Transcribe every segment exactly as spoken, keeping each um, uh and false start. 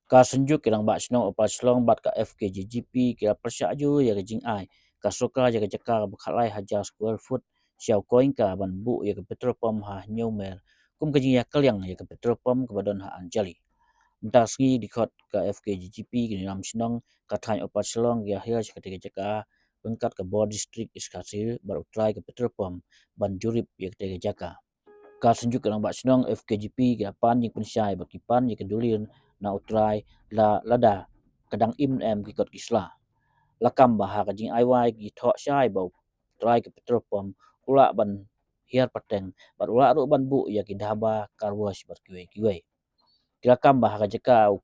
Ka Synjuk ki Rangbah Shnong Upper Shillong bad ka F K J G P ki la pyrshah jur ïa ka jingai ka sorkar ïa ka jaka ba khatlai hajar square foot sha u Koingka ban buh ïa ka petrol pump ha Hynñiewmer kum ka jingïakylliang ïa ka petrol pump kaba don ha Anjali. Mynta ka sngi dkhot ka F K J G P ki nongïalam shnong ka thaiñ Upper Shillong ki ïahiar sha katei ka jaka ryngkat ka bor district East Khasi Hills bad u trai ka petrol pump ban jurip ïa katei ka jaka. Ka Synjuk ki Rangbah Shnong F K J P ki la pan jingpynshai bad ki pan ïa ka dullir na u trai la lada ka dang im ne em ki kot ki sla. La kam ba ha ka jingai wai ki thoh shai ba u trai ka petrol pump u lah ban hiar pateng bad u lah ruh ban buh ïa ki dhaba, car wash bad kiwei kiwei. Ki la kam ba ha ka jaka u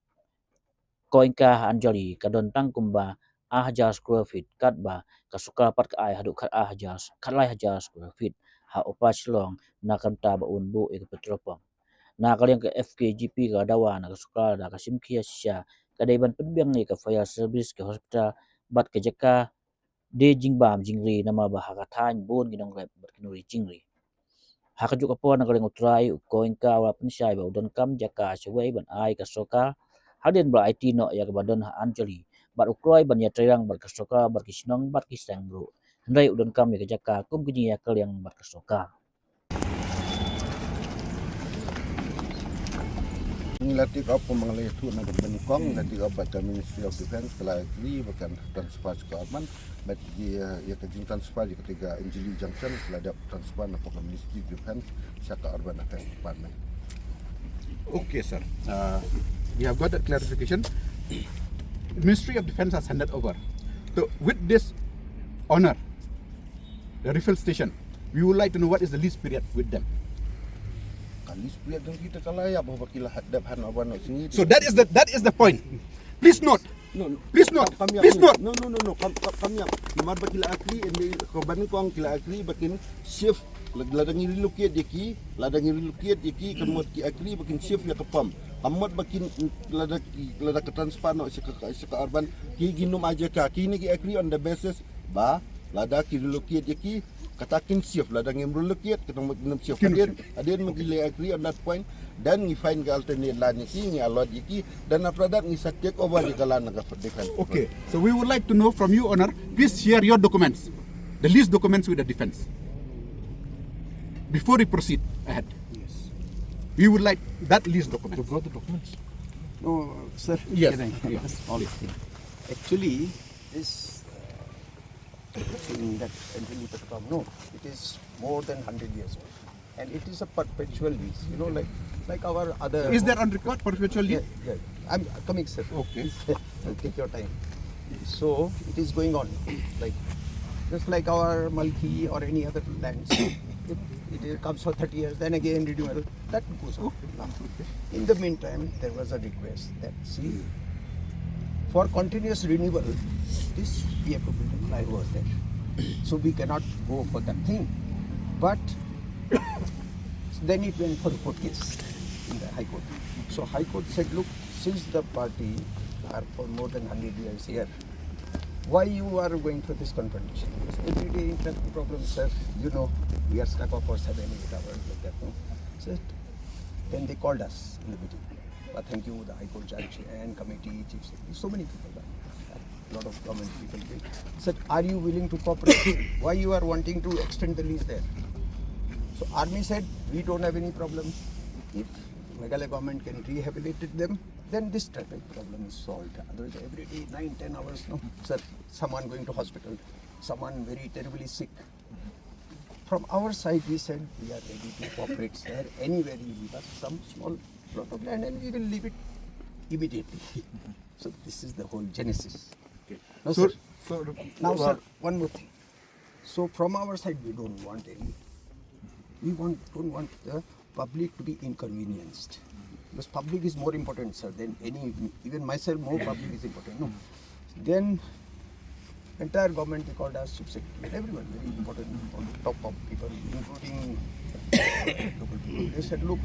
Koingka ha Anjali ka don tang kumba ar hajar square feet, katba ka sorkar pat ka ai haduh khatar hajar, khatlai hajar square feet ha Upper Shillong na ka bynta ba un buh ïa ka petrol pump. Na ka liang ka F K J P ka dawa na ka sorkar da ka shim khia shisha ka dei ban pynbiang ïa ka fire service, ka hospital bad ka jaka die jingbam jingri namar ba ha ka thaiñ bun ki nongrep bad ki nongri jingri. Ha kajuh ka por na ka liang u trai u Koingka u la pynshai ba u donkam jaka shawei ban ai ka sorkar hadien ba la aiti noh ïa kaba don ha Anjali bad u kloi ban ïatreilang bad ka sorkar bad ki shnong bad ki seng ruh. Hynrei u donkam ïa ka jaka kum ka jingïakylliang bad ka sorkar. Ngi la take up kumba nga la ïathuh na ka bynta kong, ngi la take up bad ka Ministry of Defence, ka la agree ba kan transfer sha ka urban, bad ïa ka jingtransfer ïa katei ka Anjali Junction ka la dep transfer na ka Ministry of Defence sha ka Urban Affairs Department. Okay, sir. Uh, we have got that clarification. Ministry of Defense has handed over. So, with this honor, the refill station, we would like to know what is the lease period with them. Ka lease period jong ki te ka la ïap haba ki la dep hand over noh shisngi. So that is the that is the point. Please note. No, no. Please note. Kam ïap. Please note. No, no, no, no. Kam kam kam ïap. Namar ba ki la agree, ynda ka ban kong ki la agree ba kin shift. Lada ngi relocate ïa ki, lada ngi relocate ïa ki, ka mut ki agree ba kin shift ïa ka pump. Ka mut ba kin lada lada ka transfer noh sha ka sha ka urban, ki kin ym ai jaka, kine ki agree on the basis ba lada ki relocate ïa ki, kata kin shift, lada ngim relocate kata mut ngim shift. Kin Hadien hadien ma ki la agree on that point, then ngi find ka alternate land ïa ki, ngi allot ïa ki, then after that ngi sa take over ïa ka land na ka defense. Okay. So we would like to know from you, Honor, please share your documents, the lease documents with the defense. Before we proceed ahead, Yes. We would like that lease document. You brought the documents? No, sir. Yes, Can I- yeah. Just all thing. Actually, this uh, thing that Anjali Petrochem, no, it is more than hundred years old. And it is a perpetual lease, you know, like like our other. Is that on record, perpetual Yeah, lease? yeah. I'm coming, sir. Okay. I'll take your time. So it is going on, like just like our Malki or any other lands. It, it comes for thirty years, then again renewal. That goes on. Now, in the meantime, there was a request that, see, for continuous renewal, this we have to build a flyover there. So we cannot go for that thing. But then it went for the court case in the High Court. So High Court said, look, since the party are for more than hundred years here, why you are going for this confrontation? Because every day in fact problem, sir, you know, we are stuck for seven, eight hours like that, no? So then they called us in the meeting. But thank you, the High Court judge and committee, chief secretary, so many people, a lot of government people came. Said, are you willing to cooperate? Why you are wanting to extend the lease there? So army said, we don't have any problem. If Meghalaya government can rehabilitate them, then this traffic problem is solved. Otherwise, every day, nine, ten hours, no, sir, someone going to hospital, someone very terribly sick. From our side, we said we are ready to cooperate, sir. Anywhere you give us some small plot of land and we will leave it immediately. So this is the whole genesis. No, So, sir. so Now, sir, one more thing. So from our side, we don't want any. We want don't want the public to be inconvenienced. Because public is more important, sir, than any, even myself, more public is important. No. Then entire government, they called us chief secretary, everyone, very important, on the top of people, including local people. They said, look,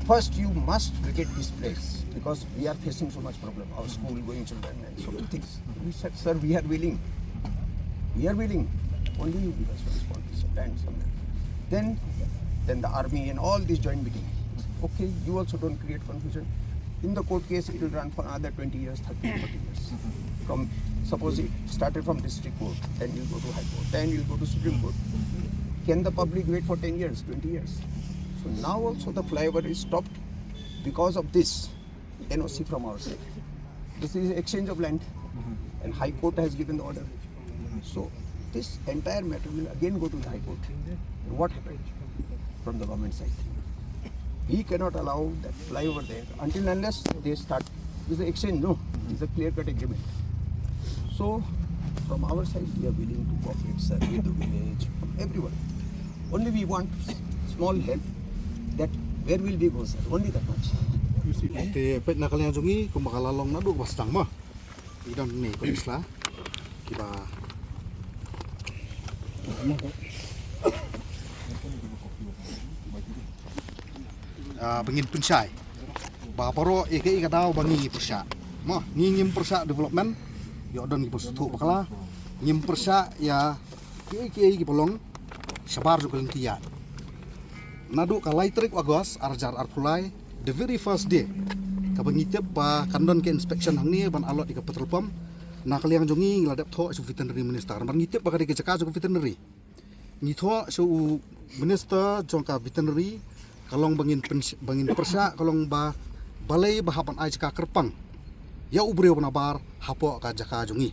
first you must vacate this place because we are facing so much problem, our school going children and so many things. We said, sir, we are willing. We are willing. Only you give us one spot, piece of land somewhere. Then, then the army and all these joint meeting. Okay, you also don't create confusion. In the court case, it will run for another twenty years, thirty, forty years. From, suppose it started from district court, then you'll go to high court, then you'll go to supreme court. Can the public wait for ten years, twenty years? So now also the flyover is stopped because of this N O C from our side. This is exchange of land, and high court has given the order. So this entire matter will again go to the high court. What happened from the government side? We cannot allow that flyover there until unless they start. This is exchange, no? It's a clear-cut agreement. So from our side, we are willing to cooperate, sir, with the village, everyone. Only we want small help, that where will we go, sir? Only that much. Te peit na ka liang jong ngi kumba ka la long naduh ba sdang ma. I don ne ko isla kiba, ah, ba ngin pynshai ba baroh ïa kaei ka daw ba ngi pyrshah. Ma ngi ngim pyrshah development, ïoh don kiba sngewthuh bakla. Ngim pyrshah ïa kiei kiei kiba long shabar jong ka lynti ïaid. Naduh ka lai tarik August ar hajar arphew lai, the very first day kaba ngi tip ba kan don ka inspection hangne ban allot ïa ka petrol pump, na ka liang jong ngi ngi la dep thoh sha u veterinary minister namar ngi tip ba ka dei ka jaka jong ka veterinary. Ngi thoh sha u minister jong ka veterinary, ka long ba ngin pyn-, ba ngin pyrshah, ka long ba balei ba hap ban ai jaka kyrpang ïa u briew ba nabar hapoh ka jaka jong ngi.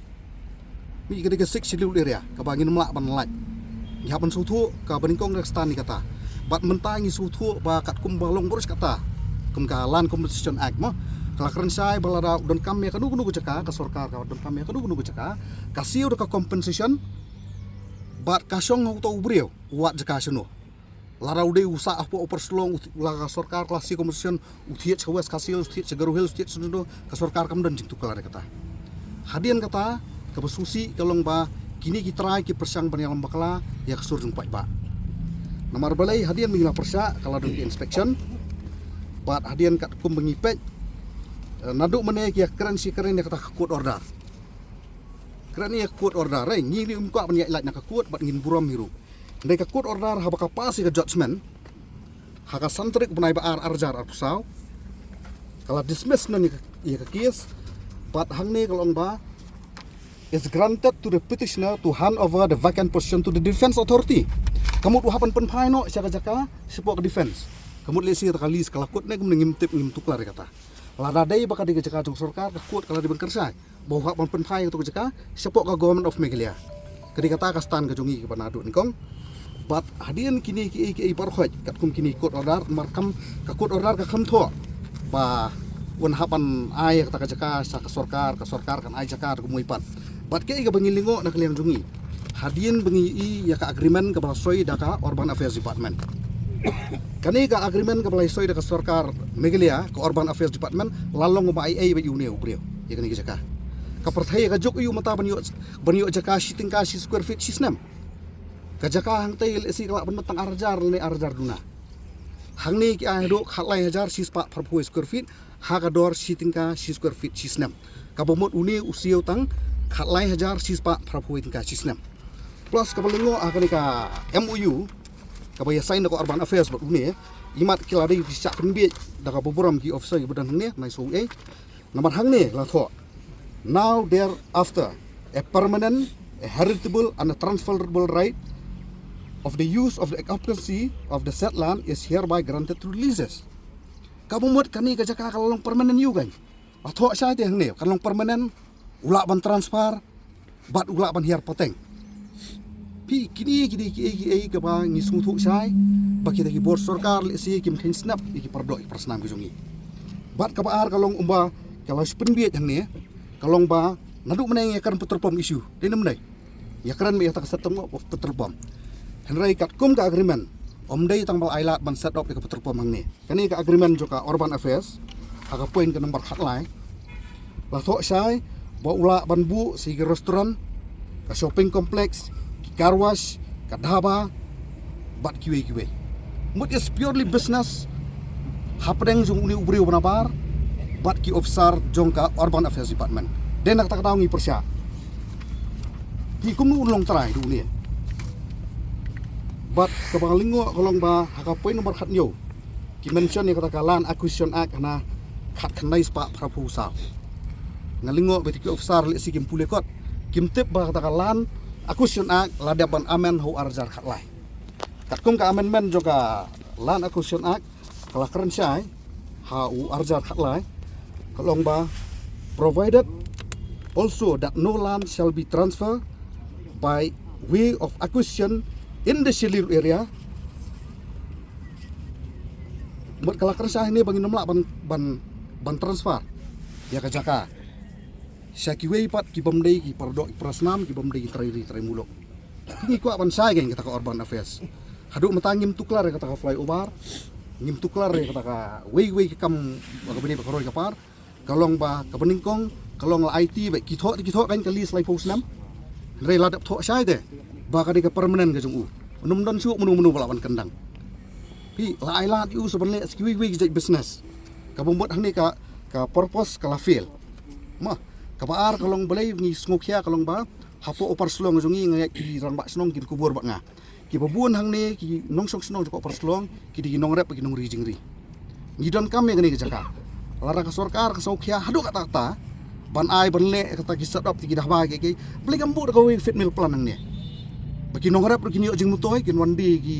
Ngi ka dei ka Sixth Schedule area kaba ngin ym lah ban lait. Ngi hap ban sngewthuh kaba nyngkong ka stand ïa kata. Bad mynta ngi sngewthuh ba katkum ba long baroh shi katta kum ka Land Compensation Act mo, ka la kren shai ba lada u donkam ïa kano kano ka jaka, ka sorkar ka donkam ïa kano kano ka jaka, ka siew da ka compensation. Bad ka shong ha uta u briew u wad jaka shano. Lada u dei u sah hapoh Upper Shillong, u thi-, la ka sorkar ka la siew compensation, u thied sha West Khasi Hills, u thied sha Garo Hills, u thied sha Nongpoh, ka sorkar kam don jingtuklar ïa kata. Hadien kata kaba sngewsih ka long ba kine ki trai ki pyrshang ban ïalam bakla ïa ka sur jong u paidbah. Namar balei? Hadien ba ngi la pyrshah ka la don ki inspection. Bad hadien katkum ba ngi peit, eh, naduh mynne ki ïakren shi kren ïa kata ka court order. Kren ïa ka court order, eh, ngi ngim kwah ban ïaid lait na ka court bad ngin burom hi ruh. Hynrei ka court order haba ka pass ïa ka judgment ha ka san tarik bnai ba ar ar hajar arphew saw, ka la dismiss noh ïa ka, ïa ka case. Bad hangne ka long ba, is granted to the petitioner to hand over the vacant position to the defence authority. Ka mut u hap ban pynphai noh sha ka jaka shapoh ka defence. Ka mut lehse kata ka lease ka la kut ne kumne ngim tip, ngim tuklar ïa kata. Lada dei ba ka dei ka jaka jong sorkar, ka court ka la dei ban kren shai ba u hap ban pynphai ïa kato ka jaka shapoh ka Government of Meghalaya. Ka dei kata ka stand ka jong ngi kaba naduh nyngkong. Bad hadien kine kiei kiei baroh katkum kine court order, namar kam, ka court order ka kham thoh ba un hap ban ai kata ka jaka sha ka sorkar, ka sorkar kan ai jaka da kumwei pat. Bad kaei kaba ngi lyngngoh na ka liang jong ngi, hadien ba ngi ïohi ïa ka agreement kaba la soi da ka Urban Affairs Department. Kane ka agreement kaba la soi da ka sorkar Meghalaya, ka Urban Affairs Department, la long ba ai ei ba ïa une u briew ïa kane ka jaka. Ka pyrthei ka juk ïa u mynta ban ïoh, ban ïoh jaka shi tyngka shi square feet shi snem. Ka jaka hangtei lehse ka lah ban mynta tang ar hajar lane ar hajar duna. Hangne ki ai haduh khatlai hajar shispah phraphew square feet ha ka dor shi tyngka shi square feet shi snem. Kaba mut une u siew tang khatlai hajar shispah phraphew tyngka shi snem. Plus kaba lyngngoh ha kane ka M O U kaba ïasain da ka Urban Affairs bad une, imat ki la dei ki shah pynbiej da kaba burom ki officer kiba don hangne, nai shu ei. Namar hangne la thoh, now thereafter a permanent, a heritable and a transferable right of the use of the occupancy of the said land is hereby granted through leases. Kaba mut kane ka jaka ka la long permanent ïa u kan. La thoh shai te hangne ka long permanent, u lah ban transfer bad u lah ban hiar pateng. Phi, kine kine kiei kiei kaba ngi sngewthuh shai ba kita ki bor sorkar lehse kim kheiñ snap ïa ki paradoh ïa ki parasnam ki jong ngi. Bad kaba ar ka long kumba ka la shu pynbiej hangne, ka long ba naduh mynne ngi ïakren petrol pump issue, dei ne ym dei? Ïakren beit ïa kata ka set up of petrol pump. Hynrei katkum ka agreement, ym dei tang ba la ai lad ban set up ïa ka petrol pump hangne. Kane ka agreement jong ka Urban Affairs ha ka point ka number khatlai la thoh shai ba u lah ban buh sa ki restaurant, ka shopping complex, ki car wash, ka dhaba bad kiwei kiwei. Mut is purely business hapdeng jong une u briew ba nabar bad ki officer jong ka Urban Affairs Department. Dei na kata ka daw ngi pyrshah. Phi, kumno un long trai ruh une? Bad kaba lyngngoh ka long ba ha ka point number khathynñiew ki mention ïa kata ka Land Acquisition Act hana khatkhyndai spah phraphew saw. Nga lyngngoh ba ki officer lehse kim pule kot, kim tip ba kata ka Land Acquisition Act la dep ban amend ha u arhajar khatlai. Katkum ka amendment jong ka Land Acquisition Act, ka la kren shai ha u arhajar khatlai, ka long ba, provided also that no land shall be transferred by way of acquisition in the scheduled area. Mut ka la kren shai ne ba ngin ym lah ban, ban, ban transfer ïa ka jaka sha kiwei pat ki bym dei ki paradoh ki parasnam, ki bym dei ki trai ri trai muluk. Ngi kwah ban shai kein kata ka Urban Affairs. Haduh mynta ngim tuklar ïa kata ka flyover, ngim tuklar ïa kata ka wei wei ka kam ba ka bynta ba ka roi ka par. Ka long ba ka banyngkong, ka long la aiti ba ki thoh, ki thoh kein ka lease laiphew snem. Hynrei la dep thoh shai te ba ka dei ka permanent ka jong u. Ym don shuh mano mano ba lah ban kyndang. Phi, la ai lad ïa u sa ban leh sa kiwei wei ki jait business. Kaba mut hangne ka, ka purpose ka la fail. Mo, kaba ar ka long balei ngi sngewkhia ka long ba hapoh Upper Shillong jong ngi nga ïa ki rangbah shnong kin kubur bad nga. Kiba bun hangne ki nongshong shnong jong ka Upper Shillong ki dei ki nongrep, ki nongri jingri. Ngi donkam ïa kane ka jaka. Lada ka sorkar ka sngewkhia haduh katta katta ban ai ban leh kata ki set up, ki dhaba, ki, ki, balei kam buh da kawei feed mill plant hangne? Ba ki nongrep ruh kin ïoh jingmyntoi, kin wan die ki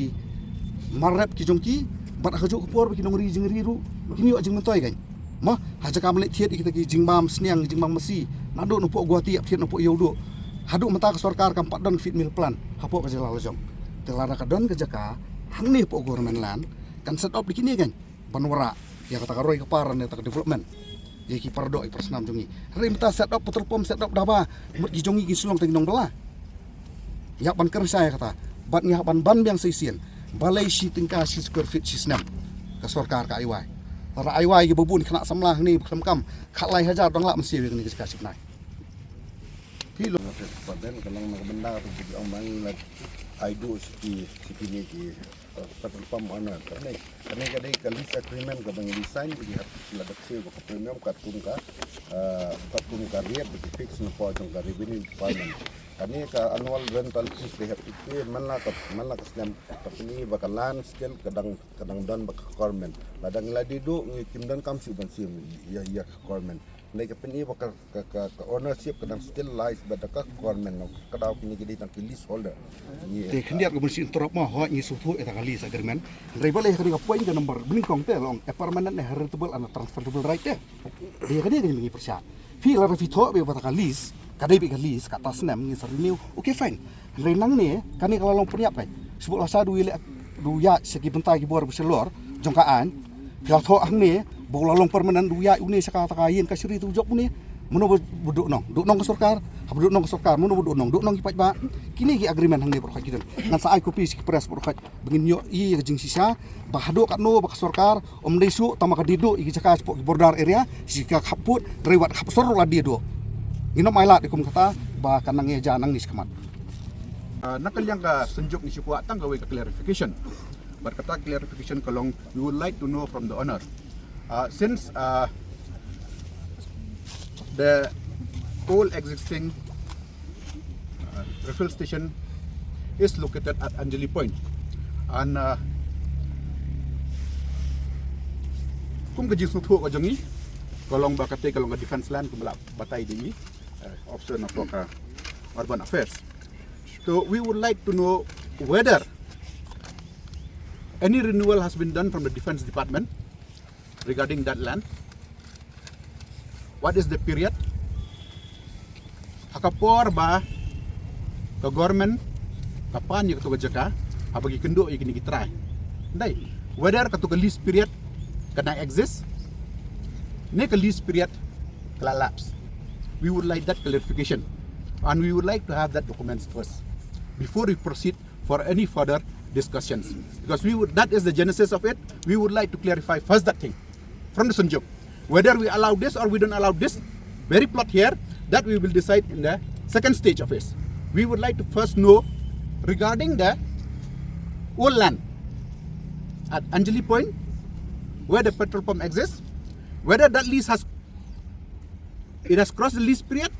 mar rep ki jong ki, bad ha kajuh ka por ba ki nongri jingri ruh kin ïoh jingmyntoi kein. Mo, ha jaka ban leh thied ïa kita ki jingbam sniang, jingbam masi, naduh napoh Guwahati ïa thied napoh Ïewduh. Haduh mynta ka sorkar kam pat don feed mill plant hapoh ka jylla la jong. Te lada ka don ka jaka hangne hapoh government land, kan set up da kine kein ban wanrah ïa kata ka roi ka par ne kata ka development ïa ki paradoh ki parasnam jong ngi. Hynrei mynta set up petrol pump, set up dhaba, mut ki jong ngi ki shnong tang ki nongbylla. Ïa ban kren shai kata, bad ngi hap ban ban biang sa shisien. Balei shi tyngka shi square feet shi snem ka sorkar ka ai wai? Lada ai wai kiba bun khynnah samla hangne ba khlem kam, khatlai hajar dang lah mynsiem ïa kane ka jaka shi bnai. Phi long. Nga phi paden ka long na ka bynta ruh ki ong ba ngi la ai duh sha ki, sha kine ki, eh, petrol pump owner. Kane, kane ka dei ka lease agreement kaba ngi sign, ki hap la dep siew ka premium katkum ka, eh, katkum ka rate ba ki fix na pdeng jong ka revenue department. Kane ka annual rental fees they have to pay man la ka, man la ka snem. Ka pyni ba ka land still ka dang, ka dang don bad ka government. Lada ngi la die duh ngi kim donkam shuh ban siew ïa, ïa ka government. Ngi ka pyni ba ka, ka, ka, ka ownership ka dang still lies bad ka government, no. Ka daw kine ki dei tang ki leaseholder. Te khyndiat ka bun shu interrupt mo, hooid ngi sngewthuh ïa kata ka lease agreement. Hynrei balei ha kane ka point ka number banyngkong te long a permanent ne heritable and transferable right te. Te ïa kane ka ngi pyrshah. Phi lada phi thoh ba kata ka lease ka dei ba ka lease kata snem ngin sa renew. Okay, fine. Hynrei nangne kane ka la long pynïap kein. Shu buh lashai da u ïaleh, da u ïaid sha ki bynta ki bor ba shalor jong ka aiñ. Phi la thoh hangne ba u la long permanent, da u ïaid une sha kata ka ïing ka shri, da u jop une. Mano ba, ba duh nong? Duh nong ka sorkar? Haba duh nong ka sorkar, mano ba duh nong? Duh nong ki paidbah. Kine ki agreement hangne baroh khoit ki don. Ngan sa ai copy sha ki press baroh khoit ba ngin ïohi ïa ka jingshisha ba haduh katno ba ka sorkar ym dei shuh tang ba ka die duh ïa ki jaka shapoh ki border area, sha ka khappud, hynrei wat khappud ruh la die duh. Ngin ym ailad ïa kum kata ba kan nang ïa ja nangne shakhmat. Ah, na ka liang ka Synjuk ngi shu kwah tang kawei ka clarification. Bad kata clarification ka long, we would like to know from the owner. Ah, since, ah, the old existing, uh, refill station is located at Anjali Point. And, uh, kum ka jingsngewthuh ka jong ngi, ka long ba kata ka long ka defense land, kum ba la batai da i, uh, officer na ka Urban Affairs. So we would like to know whether any renewal has been done from the Defense Department regarding that land. What is the period? Ha ka por ba ka government ka pan ïa kato ka jaka, haba ki kynduh ïa kine ki trai. Dei, whether kato ka lease period ka dang exist ne ka lease period ka la lapse. We would like that clarification. And we would like to have that documents first before we proceed for any further discussions. Because we would, that is the genesis of it. We would like to clarify first that thing from the Synjuk. Whether we allow this or we don't allow this very plot here, that we will decide in the second stage of it. We would like to first know regarding the old land at Anjali Point, where the petrol pump exists, whether that lease has, it has crossed the lease period,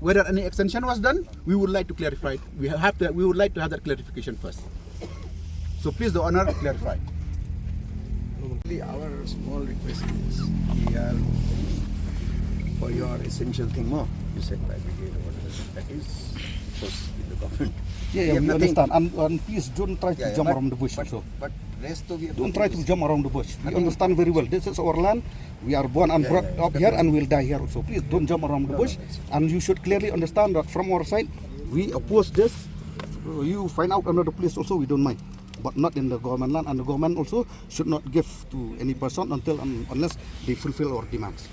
whether any extension was done, we would like to clarify. We have to, we would like to have that clarification first. So please, the owner, clarify. Only our small request is, we are for your essential thing more. You said fire brigade or whatever that is, of course, with the government. Yeah, yeah, we understand. And, and please don't try to jump around the bush also. But rest of you don't try to jump around the bush. We understand very well. This is our land. We are born and brought up here and will die here also. Please don't jump around the bush. And you should clearly understand that from our side, we oppose this. You find out another place also, we don't mind. But not in the government land. And the government also should not give to any person until and unless they fulfill our demands.